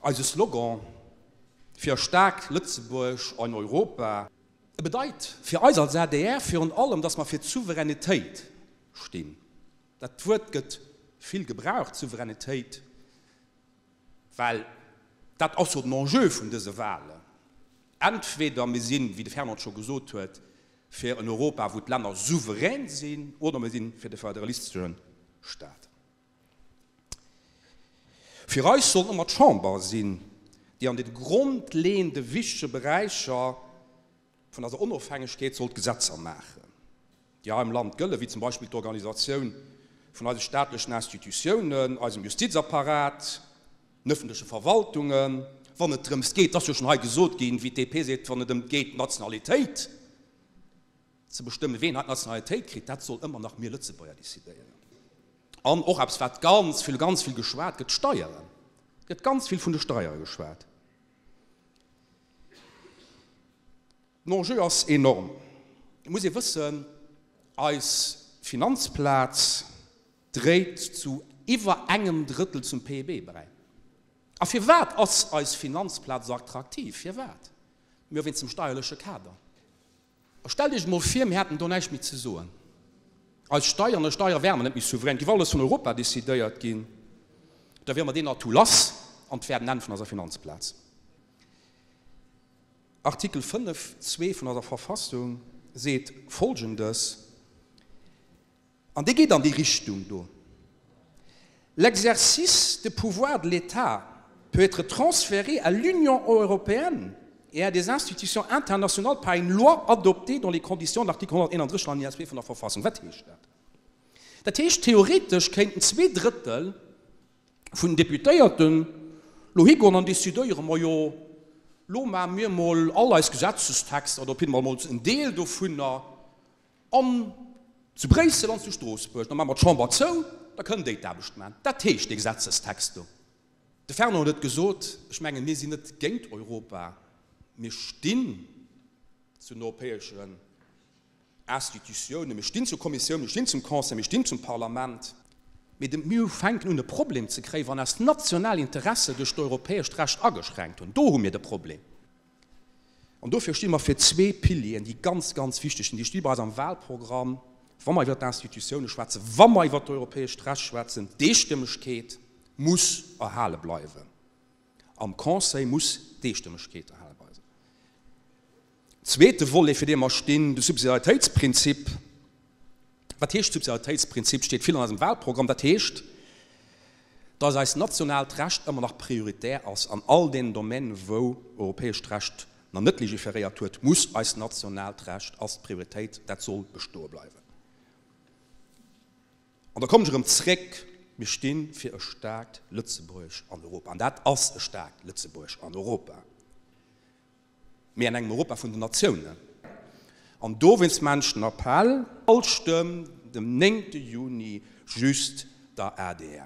Eise Slogan fir e staarkt Lëtzebuerg an Europa. E bedeit fir eis als adr virun allem, dass mer fir d'Souveränitéit stinn. Dat Wuert gëtt vill gebraucht, Souveränitéit, well dat ass jo den Enjeu vun dëse Wahlen. Entweder mir sinn, wéi de Fernand scho gesot huet, fir en Europa, wou d'Länner souverän sinn, oder mir si fir de föderalistesche Staat. Fir eis sollt ëmmer d'Chamber sinn, déi an de grondleeënde wichtege Beräicher vun eiser Onofhängegkeet sollt Gesetzer maachen, déi hei am Land gëllen, wéi zum Beispill d'Organisatioun vun eise staatlechen Institutiounen, eisem Justizapparat, den öffentleche Verwaltungen, wann et drëms geet, et ass jo schonn hei gesot ginn, wéi d'DP seet, wann et ëm geet d'Nationalitéit ze bestëmmen, ween hei d'Nationalitéit kritt, dat soll ëmmer nach mir Lëtzebuerger decidéieren. An och eppes, wat ganz vill, ganz vill geschwat gëtt, d'Steieren. Et gëtt ganz vill vun de Steiere geschwat. Den Enjeu ass enorm. Et muss ee wëssen, eis Finanzplaz dréit zu iwwer engem Drëttel zum PIB bäi. A firwat ass eis Finanzplaz esou attraktiv? Firwat? Mir wéinst dem steierleche Kader. A stellt Iech emol vir, mir hätten do näischt méi ze soen. Eis Steier, an der Steier wäre mer net méi souverän, géif alles vun Europa decidéiert ginn, da wiere mer deen Atout lass an et wär den Enn vun eiser Finanzplaz. Artikel 5, 2 vun eiser Verfassung seet Folgendes, an dee geet an déi Richtung do, L'exercice des pouvoirs de l'État peut être transféré à l'Union européenne et à des institutions internationales par une loi adoptée dans les conditions de l'article 131 alinéa 2 vun der Verfassung. Wat heescht dat? Dat heescht, theoretesch kéinten zweeDrëttel vun den Deputéierten lo higoen an decidéieren, Majo, lo maache mir mol all eis Gesetzestexter oder op jidde Fall mol en Deel dovunner an zu Bréissel an zu Stroossbuerg, da maache mer d'Chamber zou, da kënnen déi d'Aarbecht maachen. Dat heescht dee Gesetzestext do. De Fernand huet et gesot, ech mengen, mir sinn net géint Europa, mir stinn zu den europäeschen Institutiounen, mir stinn zur Kommissioun, mir stinn zum Conseil, mir stinn zum Parlament. Mee de mir fänken un e Problem ze kréien, wann eis national Interesse duerch d'europäescht Recht ageschränkt hunn. Do hu mir de Problem. An dofir sti mer fir zwee Pilieren, déi ganz, ganz wichteg sinn. Déi sti bei eis am Wahlprogramm, wa mer iwwert d'Institutiounen schwätzen, wa mer iwwert d'europäescht Recht schwätzen, D'Eestëmmegkeet muss erhale bleiwen. Am Conseil muss d'Eestëmmegkeet erhale bleiwen. Zweete Volet, fir dee mer stinn, de Subsidiaritéitsprinzip. Wat heescht Subsidiaritéitsprinzip? Steet vill an eisem Wahlprogramm. Dat heescht, dass eist nationaalt Recht ëmmer nach prioritär ass an all deenen Domainen, wou europäescht Recht nach net legiferéiert huet, muss eist nationaalt Recht, ass d'Prioritéit, dat soll bestoe bleiwen. An da kommen ech erëm zréck, Mir sti fir e staarkt Lëtzebuerg an Europa. An dat ass e staarkt Lëtzebuerg an Europa. Mee an engem Europa vun den Natiounen. An dowéinst maan ech den Appell, all Stëmm dem néngte Juni just der adr.